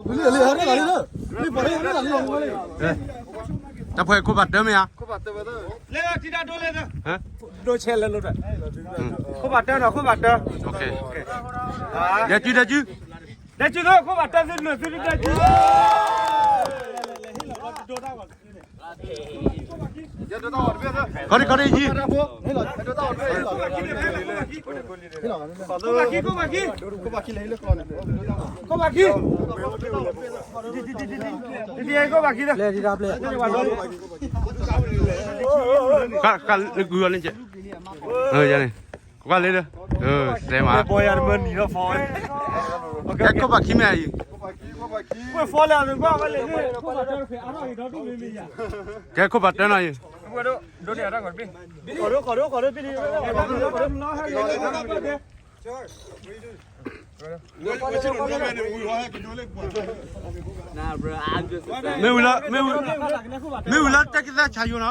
တၢ်ဖဲခိၣ်ဘၣ်တၢမ့ၢ်ဧါ, လဲၤထံတၢ်ဒိလဲၣ်, ဒိဆဲလဲၣ်လိာ်ဒီး, ခိၣ်ဘၣ်တၢဒီးခိၣ်ဘၣ်တၢ, ဒဲကၠူဒဲကၠူ, ဒဲကၠူဒီးခိၣ်ဘၣ်တၢသုနုာ်သုဒဲကၠူ, ခီဒံခီဒံယံၤ, ခိၣ်ဘၣ်ခံ,ခိၣ်ဘၣ်ခံ, ခိၣ်ဘၣ်ခံ, ခိၣ်ဘၣ်ခံ, လဲၤဒံးဒၣ်ပျဲၢ်, ဃၣ်ဃၣ်လၢကွံာ်အီၤန့ၣ်ကဲ, န့ၣ်, ကွၢ်လၢဒီး, စဲမး, ကဲခိၣ်ဘၣ်ခံမ့ၢ်အံၤ, ကဲခိၣ်ဘၣ်တၢနီၤအံၤ, မ့ၢ်ဝံၤလၢ, မ့ၢ်ဝံၤလၢတၢ်ကသၣ်ဆါယိနီၤ,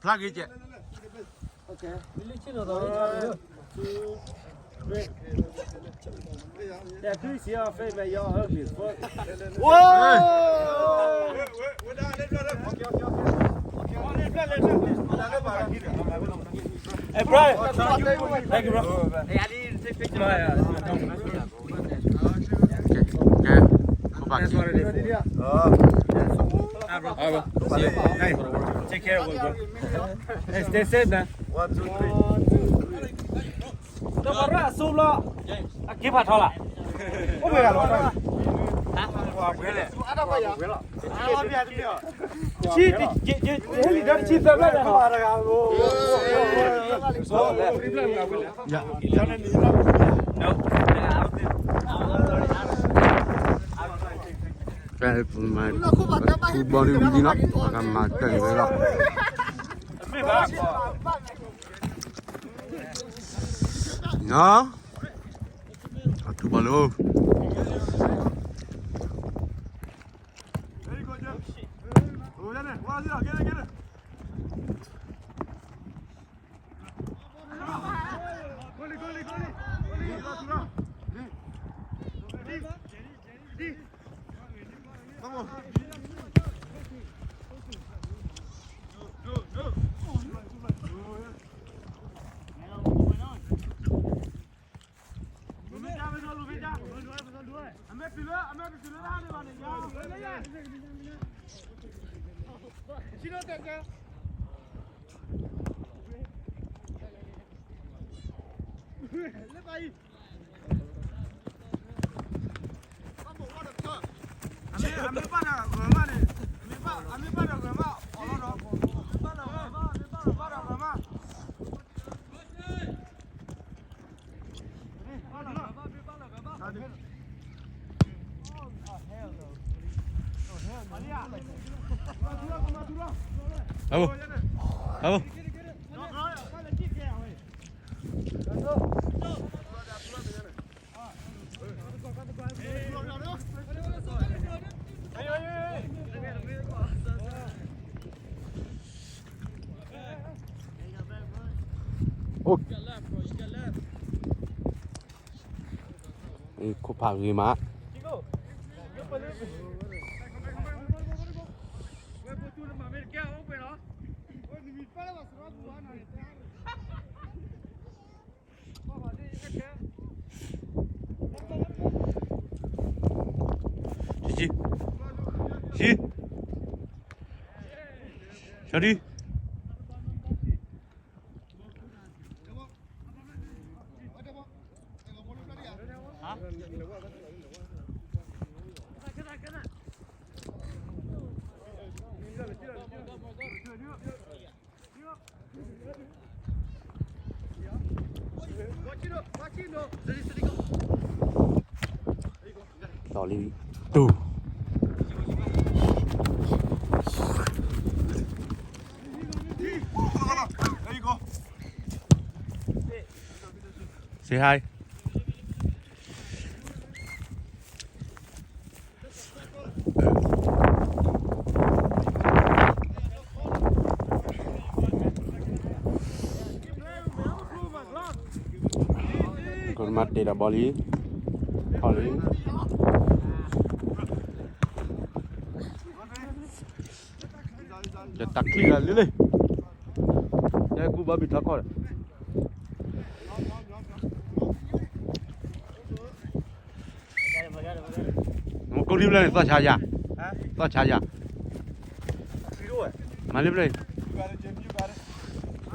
ဖျါဂ့ၤကဲ. Yeah, please, your face, man, your ugly as fuck. Whoa! Hey, bro. Thank you, bro. Hey, I didn't take pictures. Take care of it, bro. Hey, stay safe, man. One, two, three. တဘၣ်ရၣ်အစိဘျီ, အက့ၤဖးထီလာ်, အိၣ်မ့ၢ်ဂၤလီၤ, လံဒီးတဆံသၢဘျီ, ဖုဘီဒုဝံၤလံနီၤ, ပကမၤတၢ်န့ၣ်ဝဲလီၤ. နီၤ, အထူဘီလၢ အမ့ၢ်ဘၣ်ဒီးဂၢၤမးန့ၣ်, အမ့ၢ်ဘၣ်ဒီးဂၢၤမး, အီၣ်လီၤဒီး, အမ့ၢ်ဘၣ်ဒီးဂၢၤမး, အီၣ်လီၤဒီးဂၢၤမး. Bravo. Bravo. ခိၣ်ဖးဂ့ၤမး. လီၤလံ, တူၢ်, say hi. ကမၤတ့ၢ်ဒီးဘီလံ, ထီၣ်လံ. ယတၢ်ချံၣ်ဂၤလံလံ, ယဲကူဘီဘံၣ်ထီခီၣ်ဒီး မကိးဒံဘျဲၣ်န့ၣ် သီၣ်ဆါယၤ, သီၣ်ဆါယၤ, မၤလၢဘျဲၣ်,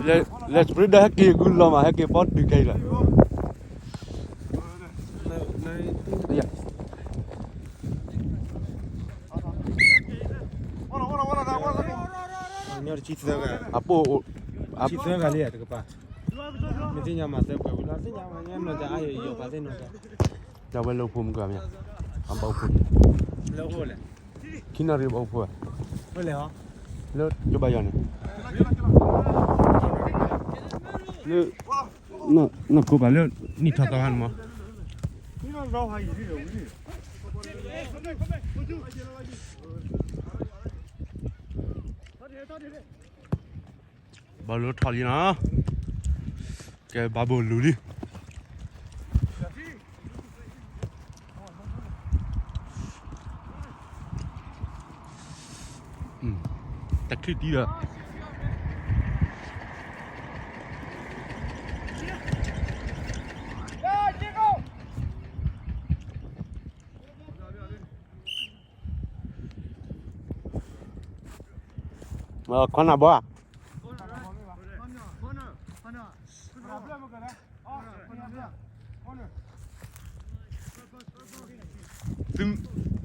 လဲၤစပရ့ဒီး ဟဲက့ၤဂုၢ်လီၤမး ဟဲက့ၤပီၣ်တုၤခဲအံၤလီၤ. အပိၢ်, ဆံသၢဂၤလံတကပၤ, မ့ၢ်သ့ၣ်ညါမၤသၢပှဲၤဝံၤလီၤ သ့ၣ်ညါမၤညါနီၢ်တၢ်အါယိာ်ယိာ်ပာ်သ့ၣ်နီၢ်တၢ်, ဒၣ်ဝဲလၢဖိမုၢ်ကမ့ၢ်, အဘၣ်အိၣ်ဖိ, ခံနီၣ်ရံၣ်ဘၣ်အိၣ်ဖိ, လၢကဘၣ်ယီၤန့ၣ်, လၢ နီၢ်ခိပာ်လၢ နံၣ်ထီၣ်သီခါန့ၣ်မး, ဘၣ်လိထီၣ်လံနီၤ, ကဲဘၣ်ဘိလူၤလံ, တၢ်ချံၣ်တံၢ်ဒီး ခီနၤဘီဧါ,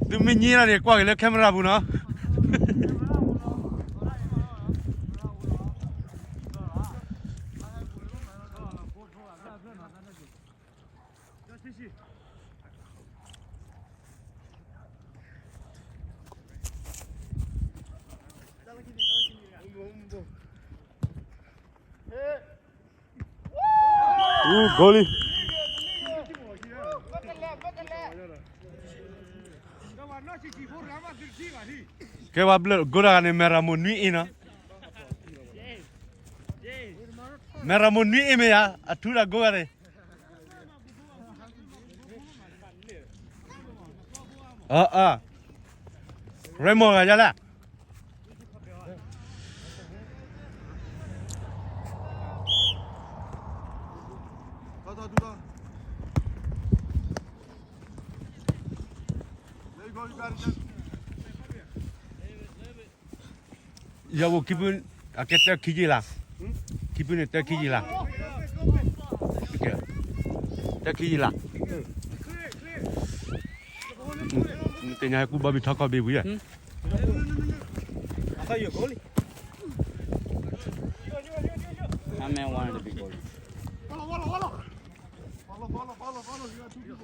သုမ့ၢ်ညံလီၤန့ၣ် ကွၢ်က့ၤလၢ camera ပူၤနီၤ. ဂိၢ်လံ, ကဲဝဲဘျၢၣ်ဂိၢ်တဂၤန့ၣ် မဲၢ်ရမိၢ်နွံအ့ၣ်နီၤ, မဲၢ်ရမိၢ်နွံအ့ၣ်မ့ၢ်ယါ အထူတၢ်ဂိၢ်ဂၤန့ၣ် အၢ အၢ ရဲမော်ဂၤယါလဲၣ်, ယဝဲခံဖု, အကဲတၢ်ခံယံာ်လၢ်, ခံဖုန့ၣ်တၢ်ခံယံာ်လၢ်, တၢ်ခံယံာ်လၢ်, သ့ၣ်ညါဟဲကူဘီဘံၣ်ထီခီၣ်ဘ့ၣ်ဝံၤဧါ,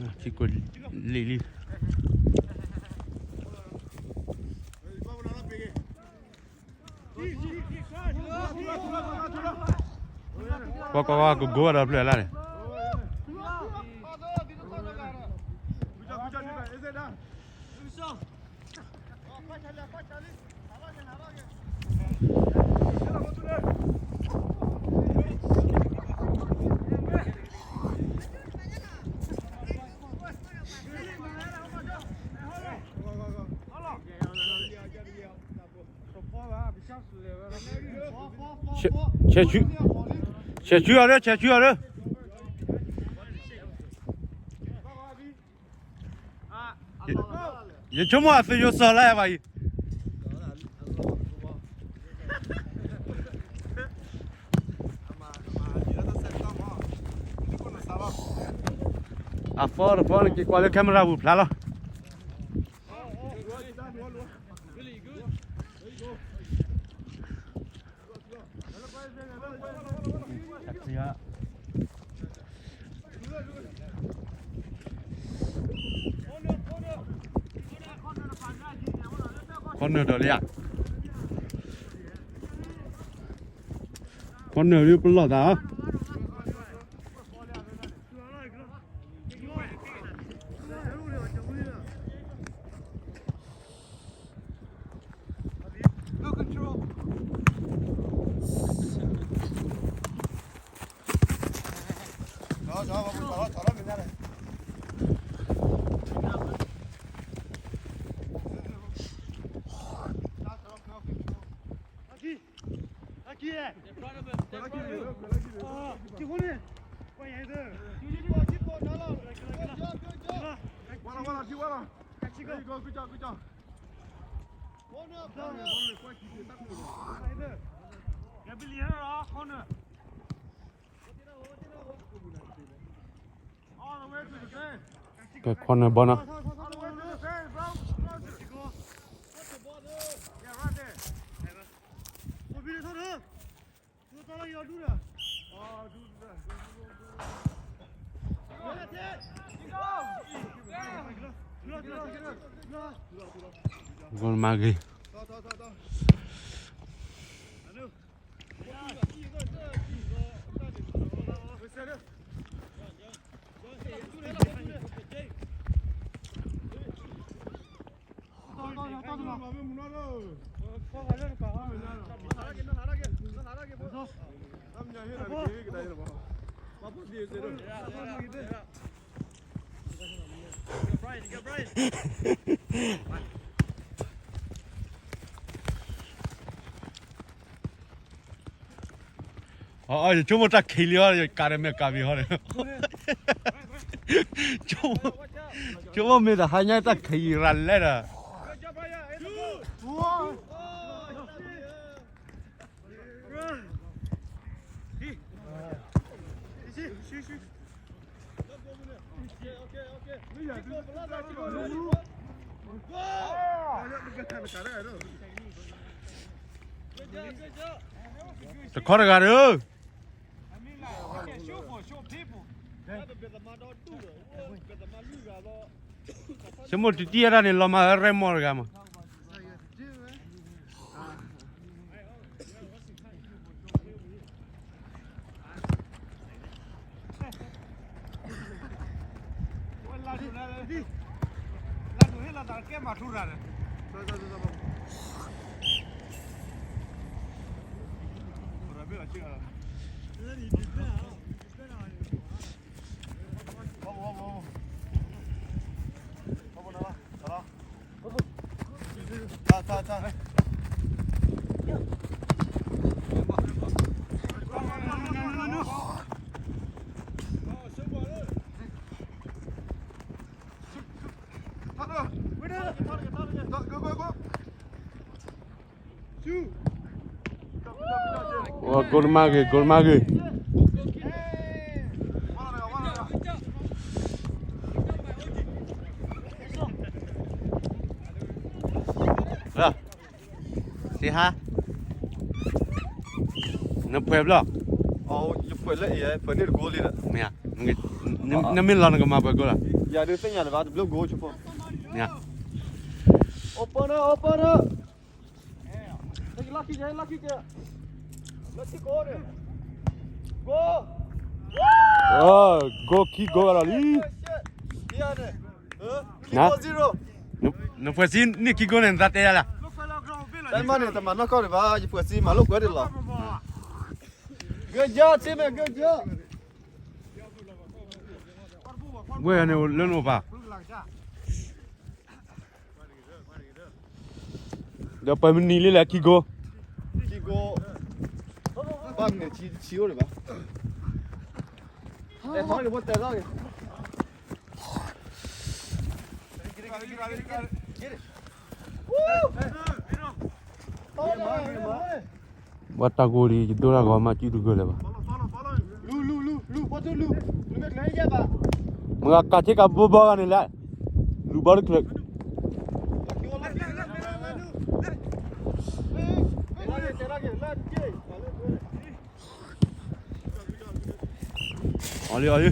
ထံကွၢ်လံလံ, ကွၢ်ကွၢ်ကွၢ် ကကိးဂၤဒီးဖျၢၣ်လၢ်န့ၣ် ဆဲးဆူအီၤဒီး ဆဲးဆူအီၤဒီး, ယဆိကမိၣ်အသုယိစီၤလၢအဘၣ်အံၤ, အဖီတဖီန့ၣ် က့ၤကွၢ်လၢ camera ပူၤဖျါလီၤ. Corner ဒီးလံဧါ, corner ဒ်ပလီၢ်သးဧါ. ကဲ corner ball နီၤ. ဂိၢ်မၤဂ့ၤ. အ ယဆိကမိၣ်တၢ်ခံးလံအီၤ ယကးဒီးမဲာ်ကးဘံးဟီဒီး ဆိကမိၣ်မ့ၢ်တဟါညါတၢ်ခံးရၤလဲၣ်ဒီး တခီတဂၤဒီး ဆိကမိၣ်တတံၢ်အတၢ်န့ၣ် လီၤမၤဝဲရဲၣ်မီၢ်တဂၤမး ဂိၢ်တမၤဂ့ၤ ဂိၢ်တမၤဂ့ၤ စံဟါ နပှဲၤဘျီ ယပှဲၤလၢအံၤ ပှဲၤန့ၢ်တကိးလံဒီး မ့ၢ်ဧါ နမ့ၢ်လီၤနကမၤပှဲၤကိးလီၤ ယၤဒုးသ့ၣ်ညါလၢၤဘၣ် တဘျုးကိးဆိဖိ မ့ၢ်ဧါ open နၤ open နၤ လီၢ်ခံကဲ လီၢ်ခံကဲ လီၢ်ခံကိးန့ၣ် ကိး ဂိၢ်ခံကိးဒီးလံ န နပှဲၤစံန့ၢ်ခံကိးန့ၣ် နသးတဲယၤလၢ တၢ်မၤန့ၣ် တမၤနီၢ်ကီၢ်ဒံးဘၣ် ယပှဲၤစံမၤလိာ်ကွဲဒံးလီၤ ဂ့ၤယါ တ့မဲာ် ဂ့ၤယါ ဝဲန့ၣ်လၢနအိၣ်ပၢ် ဒီးပှဲၤမနံၤလံလဲၣ် ခံကိး ခံကိး ဘၣ်မနုၤဆံအိၣ်ဒံးဘၣ် တဲထီၣ်က့ၤဖိတဲထီၣ်က့ၤ ဘၣ်တၢ်ကိၢ်လံ ယဒိၣ်တၢ်ဂီၤမး စုတဂၢၢ်လၢၤဘၣ် မ့ၢ်ကးဆ့ကၤဘိဘီဂၤန့ၣ်လဲၣ် လူၤဘီတချုး အီၤလံ အီၤလံ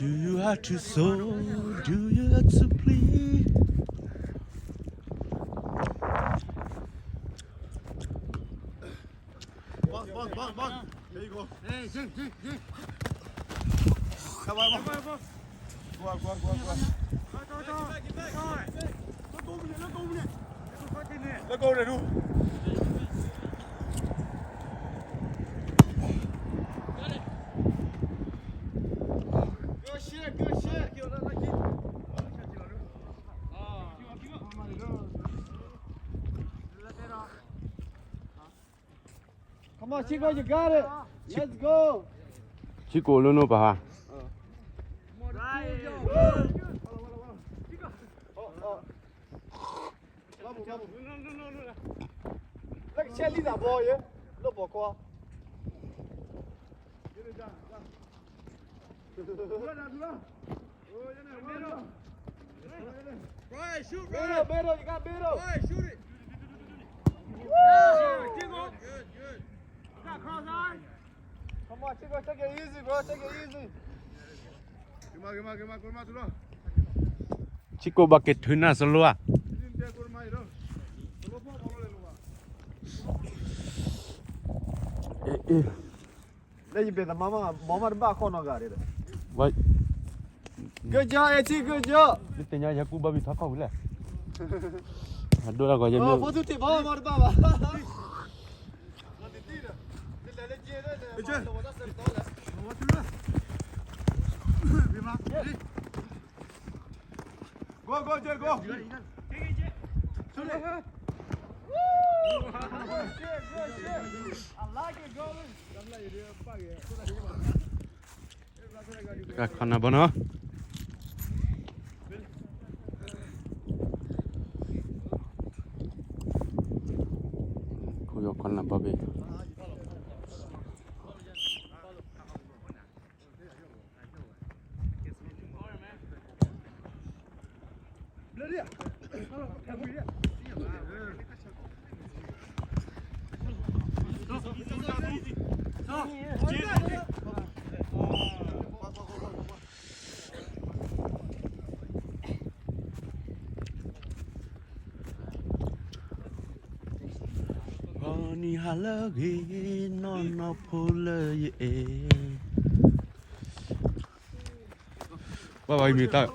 Do you have to sow? Do you have to please? Ball, ball. There you go. Hey, Jay, Jay, Jay. Come on, come on. Go on, go on, go on, go on. Go, go, go. Go, go, go. Let go, let go. Good shit, good shit. Come on, Chico, you got it. Let's go. Chico, no, no, pa. Let me check this out, boy. Yeah, look, boy, come on. Brian, shoot, Brian. Middle, middle, you got middle. Brian, shoot it. Good, good, good. Come on, Chico, take it easy, bro. Take it easy. Chico ဘၣ်က့ၤထုးနၢ်စလိဧါ. Good job, good job. သ့ၣ်ညါယကူဘၣ်ဘံထီခီၣ်ဝံၤလဲၣ်. အဒိၣ်တၢ်ဂီၤယဲမ့ၢ် ဖိသူၣ်တ့ၢ်ဘီမီတဘၣ်ဘၣ်. ခီနၢ်ဘီနီၤ. ခိၣ်ယီၤခီနၢ်ဘီဘ့ၣ်. ဂီၤနံၤဟါလၢအဂ့ၤ နီၢ်နီၢ်ဖိလၢယအဲၣ်. ဘၣ်ဘၣ်အံၤမ့ၢ်တၢ် တၢ်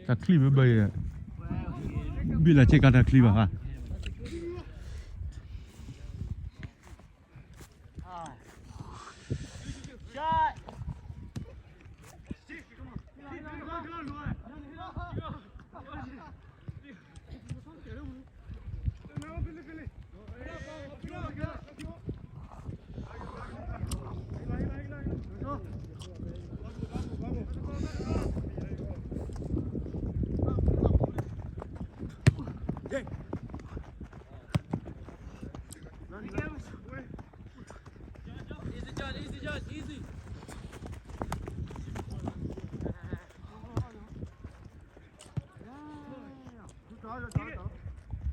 ချံၣ်ဘၣ်ဘၣ်ယဲ, ဘ့ၣ်လီၤဆ့ကၤတၢ်ချံၣ်ဘၣ်ဧါ. Easy, John, easy, John, easy.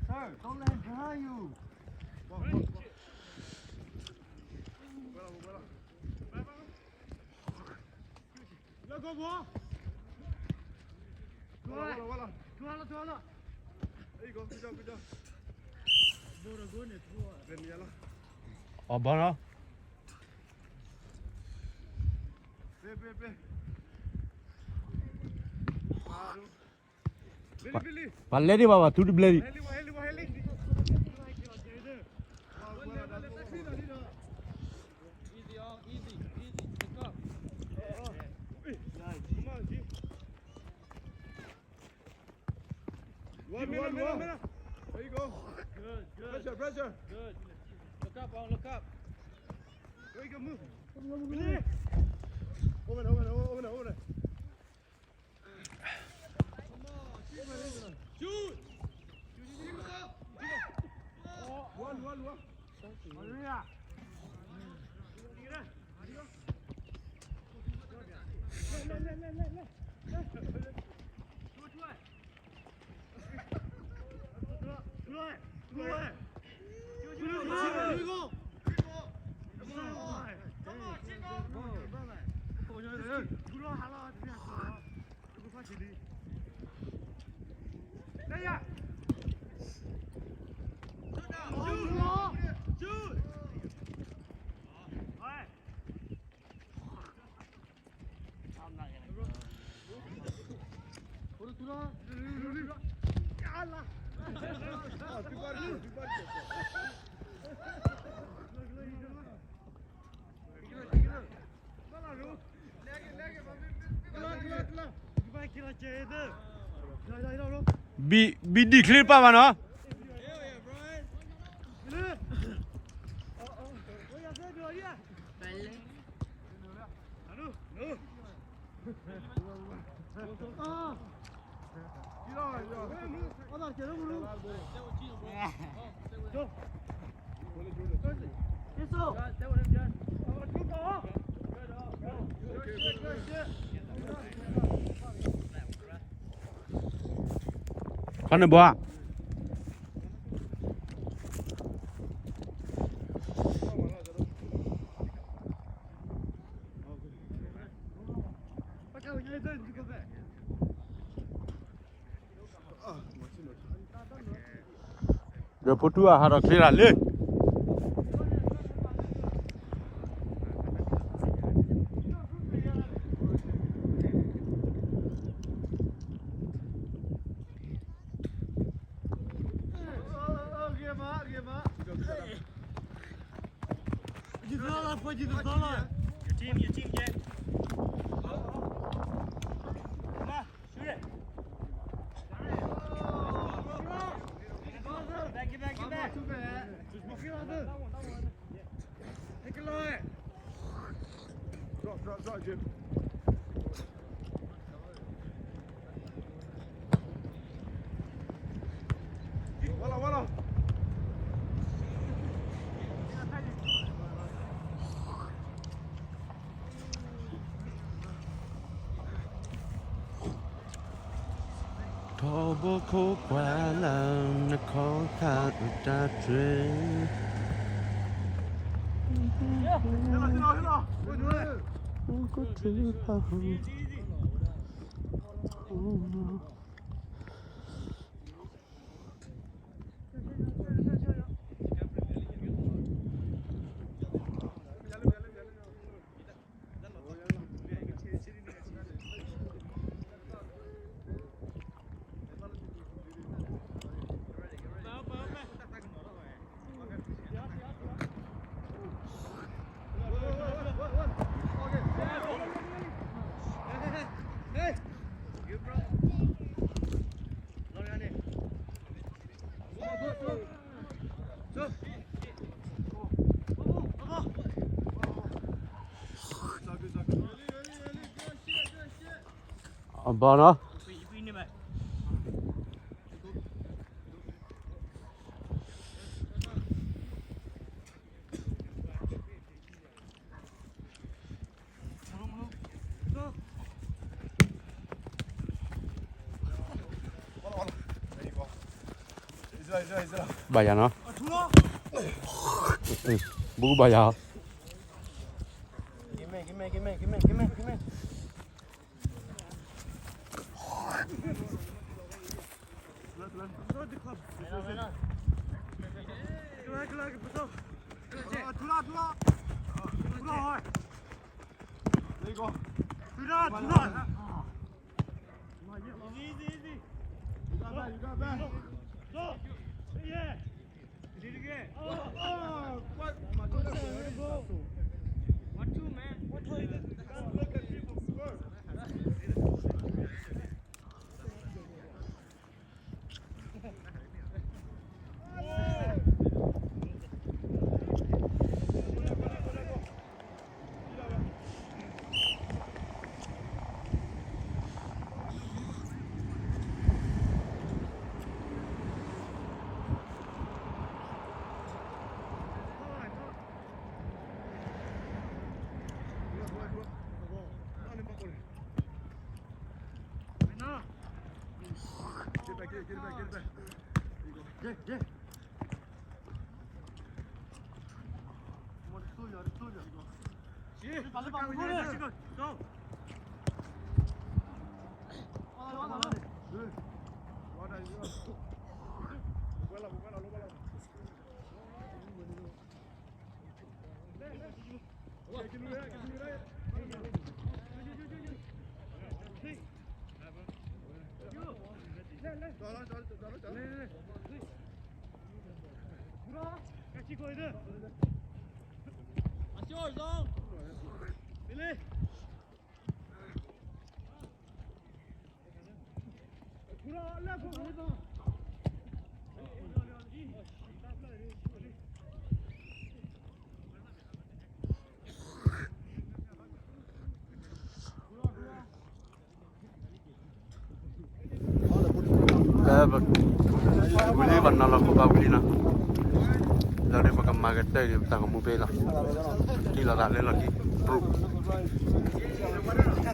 Sir, don't let him behind you. Let go, ball. There you go. Good job, good job. Ball, ball. ပှၤလဲၤဒံးဘၣ်ဘၣ် ထူတဘျဲဒံး. One, one, one. There you go. Good, good. Pressure, pressure. Good. Look up, Paul, look up. There you go, move. Over there, over there, over there, over there. Shoot. One, one, one. Hallelujah. ဘံၣ် ဘံၣ်ဒံၣ်ချ့ပာ်ဘၣ်နီၤ. ခီန့ၣ်ဘီ ဒီးဖိတူၢ်အဟးထီၣ်ချ့တၢ်လံ. ထီဘိခိၣ်ပှၢ်လၢနခီခါအတၢ်တြဲၤ ကထဖၣ် အဘီနီၤ. ဘၣ်ယၤနီၤ. ဘူးဘၣ်ယၤ. ဝံၤလံ ပှၤနီၤလီၤခိၣ်ဘၣ်ဝံၤလံနီၤ, လီၤဒီးပကမၤကတၢၢ်ဒီးပတၢ်ဂီၤမူဖဲလီၤ, ထံၣ်လိာ်သးလၢလီၢ်ခံ ပရူး.